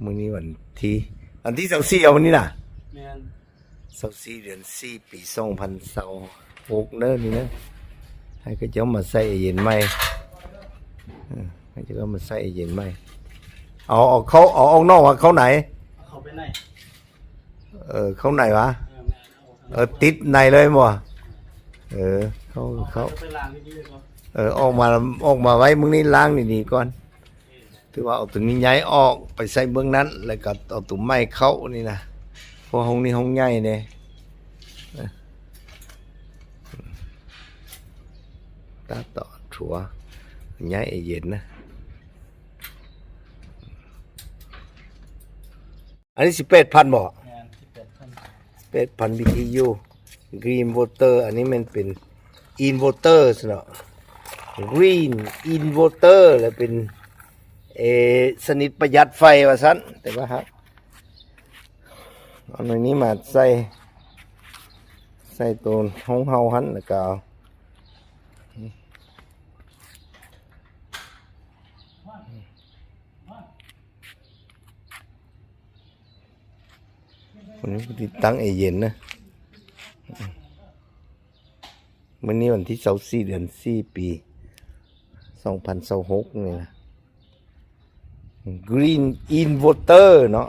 ມື້ນີ້ວັນທີ ວັນທີຊາວສີ່ ເອົາມື້ນີ້ນະ ແມ່ນ ຊາວສີ່ ເດືອນສີ່ ປີສອງພັນຊາວຫົກເດີ ນີ້ເດີ ໃຫ້ເຂົາເຈົ້າມາໃສ່ແອເຢັນໃໝ່ ເອີ ໃຫ້ເຂົາເຈົ້າມາໃສ່ແອເຢັນໃໝ່ ເອົາ ເອົາເຂົ້າ ເອົາອອກນອກວ່າເຂົ້າໃນ ເຂົ້າໄປໃນ ເອີ ເຂົ້າໃນຫວາ ເອີ ແມ່ນ ເອີ ຕິດໃນເລີຍບໍ່ ເອີ ເຂົ້າ ເຂົ້າ ເຂົ້າ ເອີ ອອກມາ ອອກມາໄວ້ມື້ນີ້ລ້າງດີໆກ່ອນ ຖືວ່າເອົາໂຕນີ້ຍ້າຍອອກໄປໃສ່ເບື້ອງນັ້ນ ແລ້ວກໍເອົາໂຕໃໝ່ເຂົ້ານີ້ນະ ເພາະຫ້ອງນີ້ຫ້ອງໃຫຍ່ເດ້ ເອີ ຕາຕໍ່ຖົວ ຍ້າຍແອເຢັນນະ ອັນນີ້ສິບແປດພັນບໍ່? ແມ່ນ ສິບແປດພັນ ສິບແປດພັນ ບີທີຢູ Green Water ອັນນີ້ແມ່ນເປັນ Inverter ຊັ້ນເນາະ Green Inverter ແລະເປັນ ເອ ຊະນິດປະຢັດໄຟວ່າຊັ້ນ ແຕ່ວ່າຫາກເອົາໜ່ວຍນີ້ມາໃສ່ ໃສ່ໂຕຂອງເຮົາຫັ້ນ ແລ້ວກໍເອົາ ຄົນນີ້ຕິດຕັ້ງແອເຢັນນະ ມື້ນີ້ວັນທີຊາວສີ່ ເດືອນສີ່ ປີສອງພັນຊາວຫົກນີ້ນະ Green Inverter ເນາະ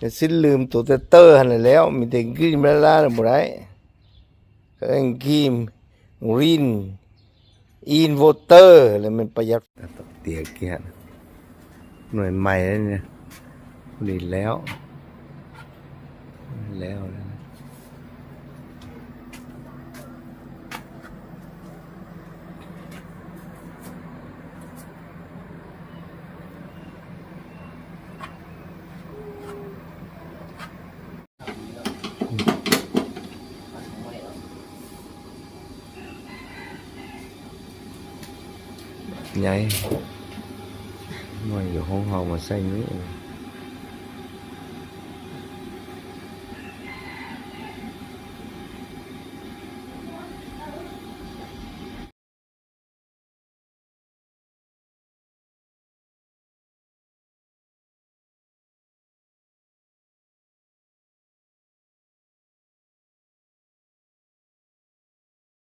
ຢ່າຊິລືມໂຕແຕ່ເຕີຫັ້ນແຫຼະແລ້ວ ມີແຕ່ Green ແລ້ວບໍ່ໄດ້ ກໍເອີ້ນ Green Green Inverter ແລ້ວມັນປະຢັດ ເຕີເກຍ ໜ່ວຍໃໝ່ແລ້ວນີ້ ພໍດີແລ້ວ ແລ້ວ ໃຫຍ່ ໜ່ວຍຢູ່ຫ້ອງເຮົາມາໃສ່ນີ້